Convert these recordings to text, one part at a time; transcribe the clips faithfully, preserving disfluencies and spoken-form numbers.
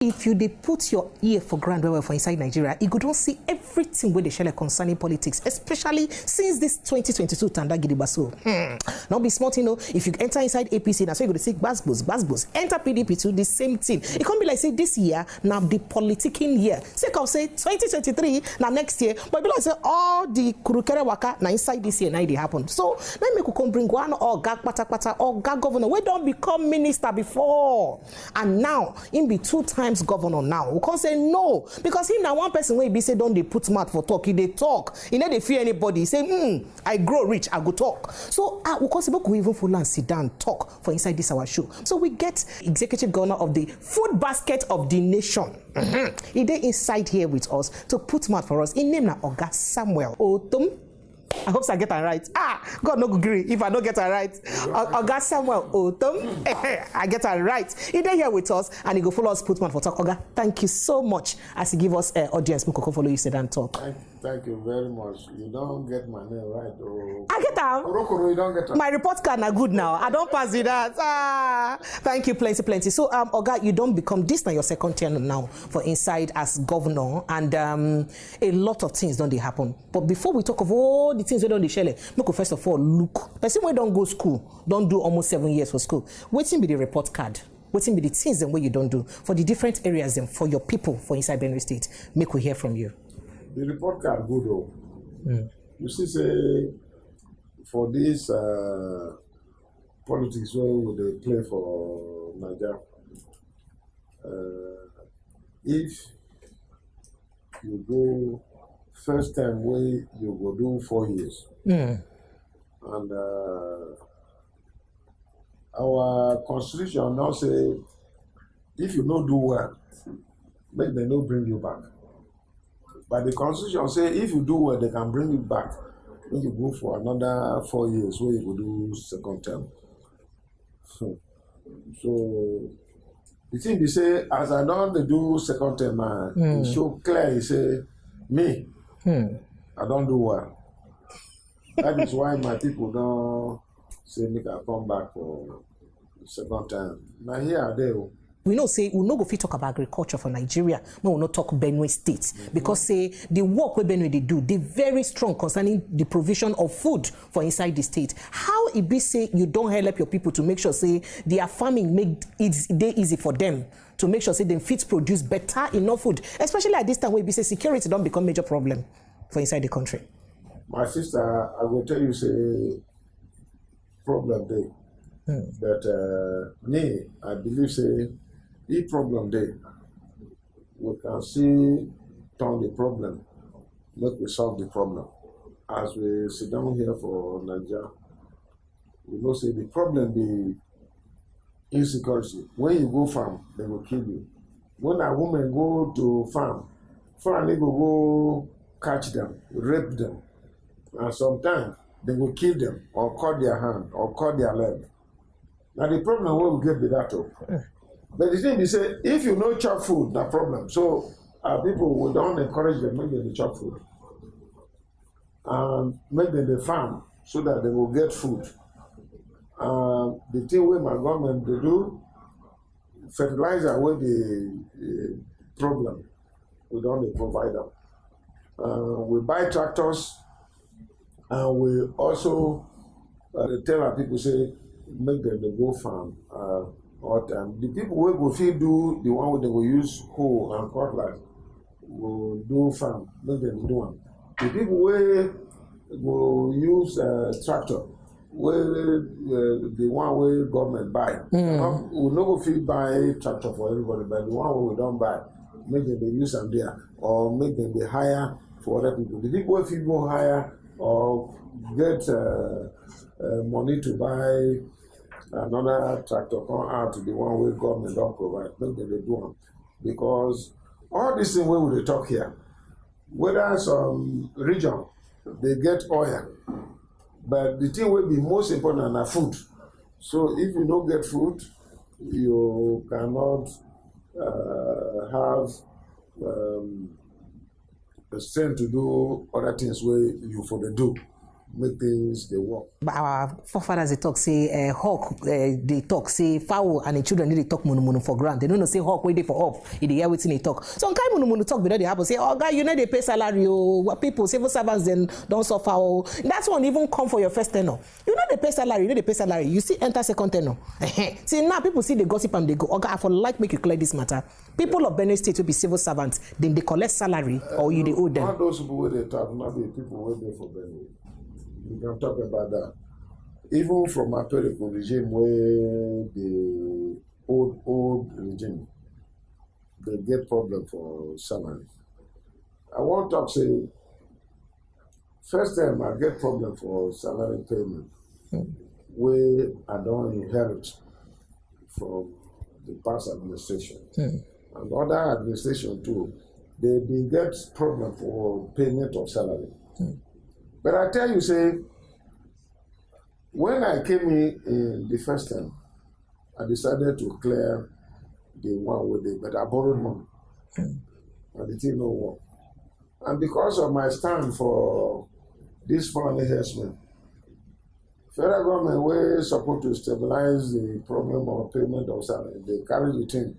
If you dey put your ear for ground well well for inside Nigeria, you go don see everything wey dey shele concerning politics, especially since this twenty twenty-two tanda gidigba so. Hmm. No be small thing o. If you enter inside A P C, na so you go dey see gbasgbos, gbasgbos. Enter P D P too, the same thing. E come be like say this year na the politicking year. Sake of say twenty twenty-three na next year, but e be like say all the kurukere waka na inside this year na e dey happen. So na im make we come bring one oga patapata, oga governor wey don become minister before, and now im be two times governor now. We come say no, because him na one person wey be say don dey put mouth for talk. He dey talk. He no dey fear anybody. He say, "Hmm, I grow rich, I go talk." So ah, we come say make we even follow am sit down talk for inside this our show. So we get executive governor of the food basket of the nation. Mhm. He dey inside here with us to put mouth for us. Him name na Oga Samuel Otom. I hope say I get am right. Ah, God no go gree if I no get am right. O-, Oga Samuel Otom, I get am right. He dey here with us and he go follow us put mouth for talk. Oga, thank you so much as you give us, uh, audience. Make we come follow you sit down talk. Thank, thank you very much. You don get my name right. Oh. I get am. Korokoro, you don get am. My report card na good now. I don pass with that. Ah, thank you plenty, plenty. So, um, Oga, you don become, this na your second term now for inside as governor, and um, a lot of things don dey happen. But before we talk of all the things wey don dey shele, make we first of all look. Person wey don go school, don do almost seven years for school. Wetin be the report card? Wetin be the things dem wey you don do for the different areas dem for your people for inside Benue State? Make we hear from you. The report card good o. You see say for this uh, politics wey we dey play for Naija, uh, if you go first time wey you go do four years, and uh, our constitution now say if you no do well, make dem no bring you back. But the constitution say if you do well, they can bring you back. Make you go for another four years where you go do second term. So, so the thing be say as I don dey do second term, man, e show clear. E say me, I don do well. That is why my people don say make I come back for second term. Na here I dey o. We know say we no go fit talk about agriculture for Nigeria when we no talk Benue State, because say the work wey Benue dey do dey very strong concerning the provision of food for inside the state. How e be say you don help your people to make sure say their farming make it dey easy for them to make sure say dem fit produce better enough food, especially at this time wey e be say security don become major problem for inside the country? My sister, I go tell you say problem dey. But uh, me, I believe say if problem dey, we can see turn the problem, make we solve the problem. As we sit down here for Naija, we know say the problem be insecurity. When you go farm, they go kill you. When a woman go to farm, farm they go go catch them, rape them, and sometimes they go kill them or cut their hand or cut their leg. Now the problem wey we get be that o. But the thing be say if you no chop food, na problem. So our people, we don encourage them make dem dey chop food and make dem dey farm so that they go get food. And the thing wey my government dey do, fertilizer wey be uh, problem, we don dey provide am. Uh, we buy tractors and we also uh, dey tell our people say make dem dey go farm uh, all time. The people wey go fit do the one wey dem go use hoe and cutlass go do farm, make dem do am. The people wey go use uh, tractor, wey uh, the one wey government buy, we no go fit buy tractor for everybody, but the one wey we don buy, make dem dey use am there or make dem dey hire for other people. The people wey fit go hire or get uh, uh, money to buy another tractor come add to the one wey government don provide, make dem dey do am. Because all this thing wey we dey talk here, whether some region dey get oil, but the thing wey be most important na food. So if you no get food, you cannot uh, have um, the strength to do other things wey you for dey do. make things dey work. But our forefathers dey talk say uh, hawk uh, dey talk say fowl and im children no dey talk mono mono for ground. Dem no know say hawk wey dey for up, e dey hear wetin e talk. Some kind mono mono talk bin don dey happen say, "Oga, you no dey pay salary o. People, civil servants dem don suffer o." That one even come for your first tenure. You no dey pay salary, you no dey pay salary. You still enter second tenure. Till now, people still dey gossip am dey go. Oga, I for like make you clear this matter. People of Benue State wey be civil servants, dem dey collect salary or you dey owe them? All those people wey dey talk, no be people wey dey for Benue. We can talk about that. Even from Apereku regime wey dey old, old regime, dem get problem for salary. I wan talk say, first time I get problem for salary payment wey I don inherit from the past administration. And other administration too, dem bin get problem for payment of salary. But I tell you say, when I came in, in the first time, I decided to clear the one wey dey, but I borrowed money. And the thing no work. And because of my stand for this foreign herdsmen, federal government wey suppose to stabilize the problem of payment of salary, dem carry the thing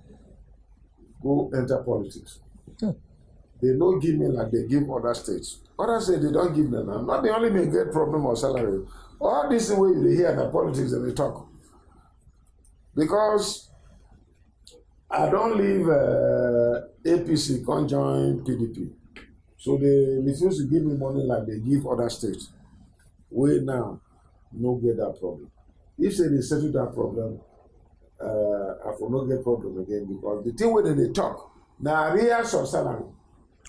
go enter politics. Dem no give me like dem give other states. Other states, dem don give them now. Not be only me get problem of salary. All this thing wey you dey hear na politics dem dey talk. Because I don leave uh, A P C come join P D P. So dem refuse to give me money like dem give other states. Wey now no get that problem. If say dem settle that problem, uh, I for no get problem again, because the thing wey dem dey talk na arrears of salary.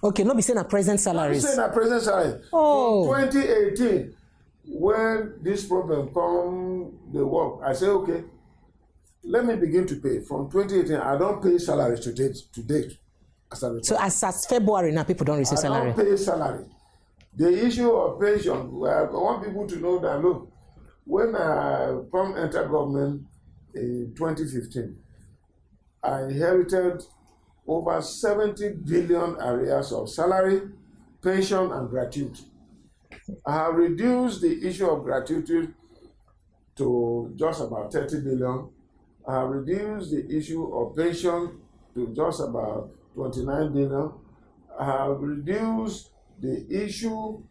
Okay, no be say na present salaries. Say na present salary. Oh. From twenty eighteen, when this problem come dey work, I say, "Okay, let me begin to pay." From twenty eighteen, I don pay salary to date. To date, as I So as as February now, people don receive I salary. Don pay salary. The issue of pension, well, I want people to know that, look, when I come enter government in twenty fifteen, I inherited over seventy billion arrears of salary, pension, and gratuity. I have reduced the issue of gratuity to just about thirty billion. I have reduced the issue of pension to just about twenty-nine billion. I have reduced the issue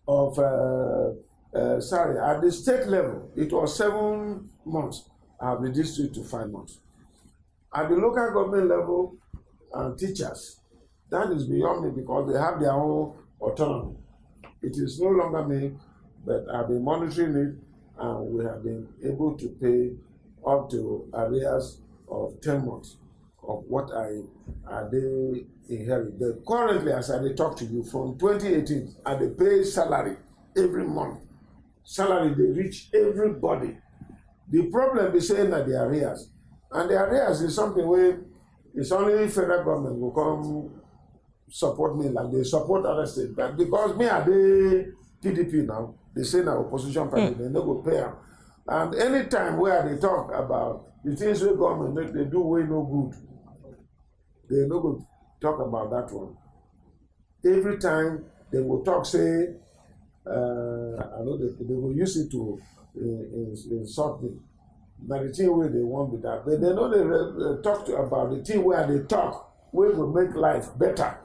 of, uh, uh, sorry, at the state level, it was seven months. I have reduced it to five months. At the local government level and teachers, that is beyond me, because they have their own autonomy. It is no longer me, but I've been monitoring it, and we have been able to pay up to arrears of ten months of what I, I dey inherit. But currently, as I dey talk to you, from twenty eighteen, I dey pay salary every month. Salary dey reach everybody. The problem be say na the arrears, and the arrears is something wey it's only federal government go come support me like dem support other states. But because me, I dey P D P now, dem say na opposition party, dem no go pay am. And anytime wey I dey talk about the things wey government make dem do wey no good, dem no go talk about that one. Every time dem go talk say, uh, I know dem go use it to uh, insult me. Na the thing wey dem want be that, but dem no dey uh, talk to, about the thing wey I dey talk wey go make life better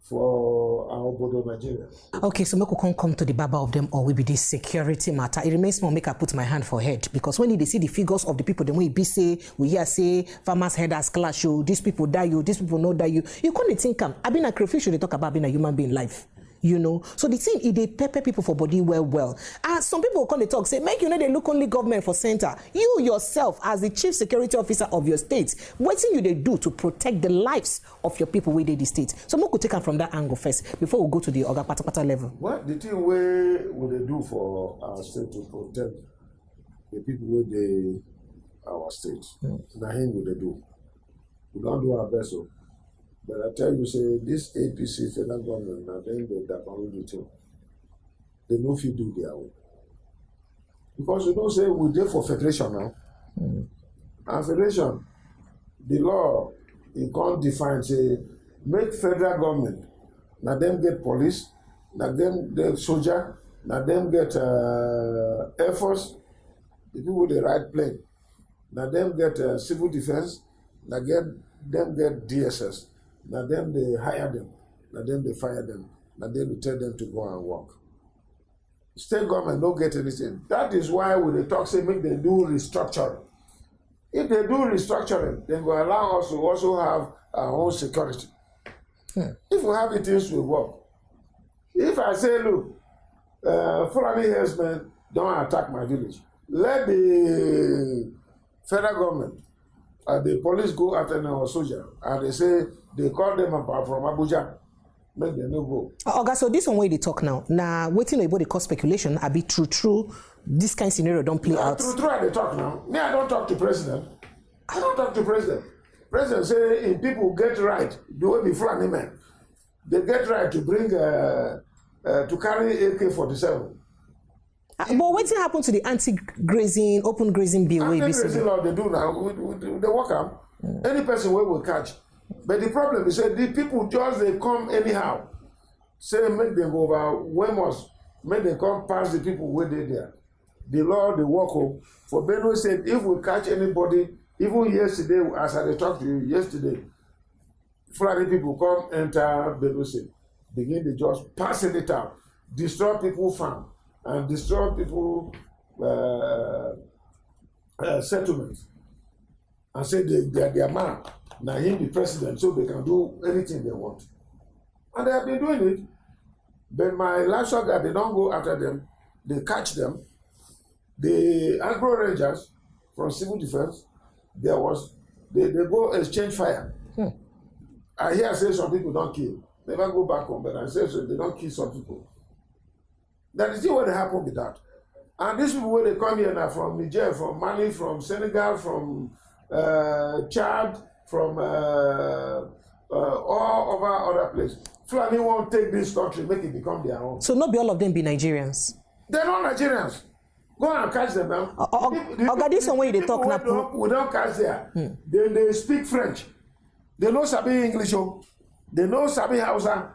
for our obodo Nigeria. Okay, so make we come come to the baba of them all, wey be this security matter. It remains small, make I put my hand for head, because when you dey see the figures of the people dem wey be say, we hear say farmers herders clash o, these people die o, these people no die o, you come dey think am, abi na crayfish you dey talk about, abi na human being life? You know, so the thing, e dey pepper people for body well well. And some people come dey talk say, make you no dey look only government for center. You yourself, as the chief security officer of your state, wetin you dey do to protect the lives of your people wey dey the state? So make we take am from that angle first before we go to the oga patapata level. Well, the thing wey we dey do for our state to protect the people wey dey our state, na him we dey do. We don do our best o. But I tell you say this A P C federal government, na dem dey dabaru the thing. Dem no fit do their own. Because you know say we dey for federation now. And federation, the law, e come define say make federal government, na dem get police, na dem get soldier, Na dem get uh, air force, the people wey dey ride plane. Na dem get uh, civil defense. Na get dem get D S S. Na dem dey hire dem. Na dem dey fire dem. Na dem dey tell dem to go and work. State government no get anything. That is why we dey talk say make dem do restructuring. If they do restructuring, dem go allow us to also have our own security. If we have it, things will work. If I say, look, uh, Fulani herdsmen don attack my village, let the federal government and the police go after them or soldier, and they say they call them up from Abuja, make dem no go. Oga, so this one wey you dey talk now, na wetin oyibo dey call speculation, abi true true this kind scenario don play Na out? True true I dey talk now. Me, I don talk to president. I don talk to president. President say im people get right, the way be Fulani men, they get right to bring uh, uh, to carry A K forty-seven. Ah, but wetin happen to the anti-grazing, open grazing bill wey be Anti-grazing law they do now, we, we, they work am. Any person wey we catch. But the problem is say the people just dey come anyhow. Say make dem go overwhelm us, make dem come pass the people wey dey there. The law dey work o. For Benue State, if we catch anybody, even yesterday, as I dey talk to you, yesterday, Fulani people come enter Benue State, begin dey just pass anyhow, destroy people farm and destroy people uh, uh, settlements, and say they, they are their man. Na him be president, so they can do anything they want. And they have been doing it. But my livestock guard, they don go after them, they catch them. The agro rangers from civil defense, there was, they, they go exchange fire. I hear say some people don kill. Never go back home, but I say so they don kill some people. That is what happen be that. And these people wey dey come here na from Niger, from Mali, from Senegal, from uh, Chad, from uh, uh, all over other place. Fulani wan take this country, make it become their own. So no be all of them be Nigerians? They're not Nigerians. Go and catch them now. O- o- The people- the Oga, this people- one wey you dey the talk people na wey pro- don- we don catch there. They dey speak French. They no sabi English o. They no sabi Hausa.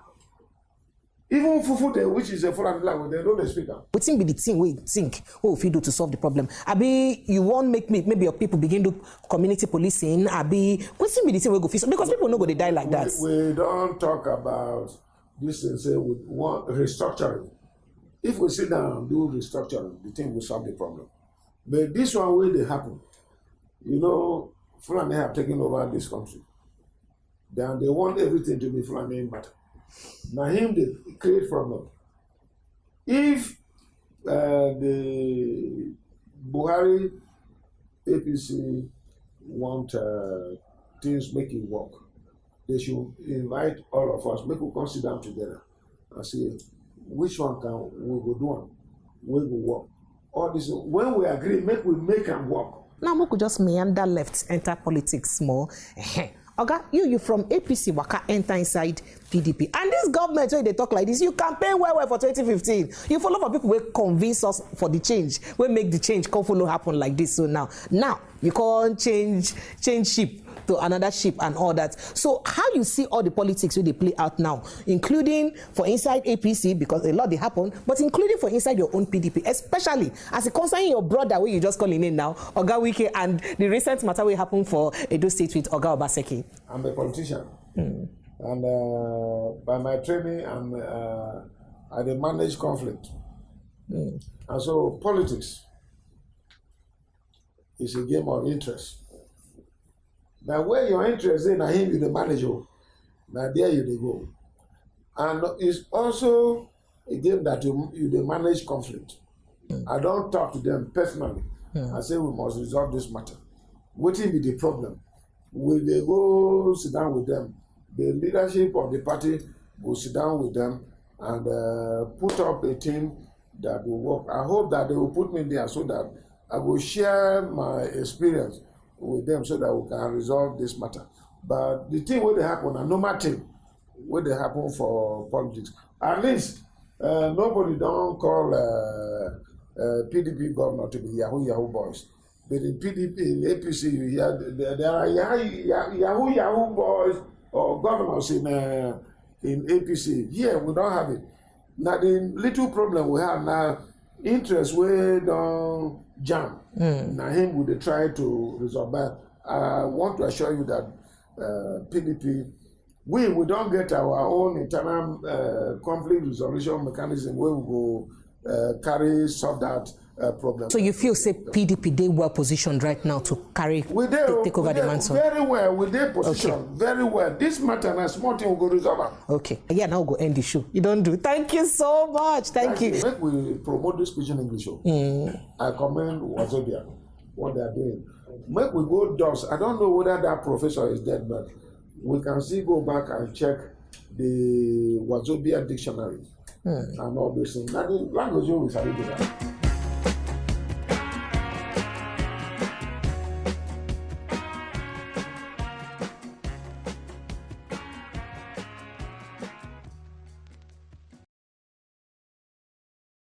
Even Fufude, which is a Fulani language, they no dey speak am. Wetin be the thing wey you think wey we fit do to solve the problem? Abi you wan make me, maybe your people begin do community policing? Abi wetin be the thing wey go fix? Because people no go dey die like that. We, we don talk about this thing, say we want restructuring. If we sit down and do restructuring, the thing will solve the problem. But this one wey dey happen, you know, Fulani have taken over this country. Then they want everything to be Fulani matter. Na him dey create problem. If uh, the Buhari A P C want uh, things make it work, they should invite all of us, make we come sit down together and say which one can we go do am, wey go work. All this, when we agree, make we make am work. Now make we just meander left, enter politics small. Oga, you you from A P C waka enter inside P D P, and this government wey dey talk like this, you campaign well well for twenty fifteen. You follow for people wey convince us for the change, wey make the change come follow happen like this. So now, now you come change change ship to another ship and all that. So how you see all the politics wey dey play out now, including for inside A P C, because a lot dey happen, but including for inside your own P D P, especially as it concern your brother wey you just call him name now, Oga Wike, and the recent matter wey happen for Edo State with Oga Obaseki? I'm a politician, and uh, by my training, I'm uh, I dey manage conflict, and so politics is a game of interest. Na where your interest dey, na him you dey manage o. Na there you dey go. And it's also a game that you, you dey manage conflict. I don talk to them personally. I say we must resolve this matter. Wetin be the problem? We dey go sit down with them. The leadership of the party go sit down with them and uh, put up a team that will work. I hope that they will put me there so that I will share my experience with them so that we can resolve this matter. But the thing wey dey happen na normal thing wey dey happen for politics. At least uh, nobody don call uh, uh, P D P governor to be yahoo yahoo boys. But in P D P, in A P C, you hear there, there are yahoo, yahoo yahoo boys or governors in uh, in A P C. Here we don't have it. Na the little problem we have now, interest wey don jam, na him we dey try to resolve. But I want to assure you that uh, P D P, we we don get our own internal uh, conflict resolution mechanism wey we go uh, carry solve that uh, problem. So you feel say P D P dey well positioned right now to carry We dey to take over we the dey mantle? Very well, we dey position very well. This matter na small thing we go resolve am. Okay, yeah, now go end the show. You don't do. Thank you so much. Thank you. Make we promote this pidgin English o. I commend Wazobia, what they are doing. Make we go doors. I don't know whether that professor is dead, but we can still go back and check the Wazobia dictionary and all those things. Na the language wey we sabi be that.